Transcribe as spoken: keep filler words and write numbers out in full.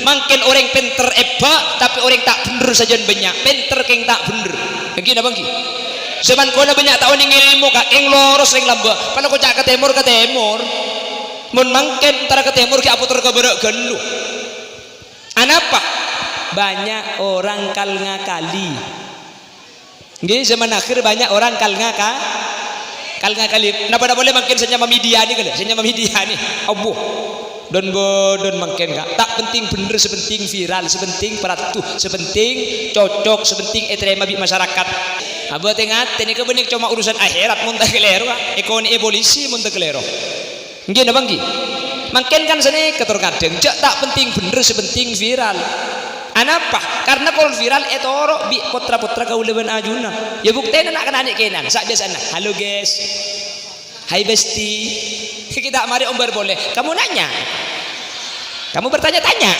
Mangkèn orèng pènter èbâ', tapè orèng ta' bhendher sajân bânnya'. Pènter kèng ta' bhendher. Ènggi napa ènggi? Zaman kaulâ bânnya' ta' onèng èlmo, Ka', kèng loros rèng lambâ'. Padahal koca' ka tèmor, ka tèmor. Mon mangkèn entara ka tèmor ghi' apoter ka bârâ' ghâllu. Anapa? Banyak orang kal-ngakali. Ngghi, zaman akhir banyak orang kal-ngaka-, kal-ngakali. Napa-napa polè mangkèn sè nyama media nèka lho, sè nyama media nèka. Abbhu. Dhân-bâdhân mangkèn, Ka'. Ta' penting bhendher, sè penting viral, sè penting paratu, sè penting cocok, sè penting ètarèma bi' masyarakat. Abâ' tè-ngatè nèka bânnè coma urusan akhèrat mon ta' kalèro, Ka'. Èkonè'è polisi mon ta' kalèro. Ngghi napa ngghi? Mangkèn kan sanèka tor kadhâng, jhâ' ta' penting bhendher, sè penting viral. Anapa? Karna kol viral ètoro' bi' potra-potra kaulâ bân ajunan. Yâ buktèna na'-kana' nè'-kènè', sa' biyasana, "Halo, guys. Hai, bestie." Ghi' ta' marè ombâr polè. Kamu nanya? Kamu bertanya-tanya?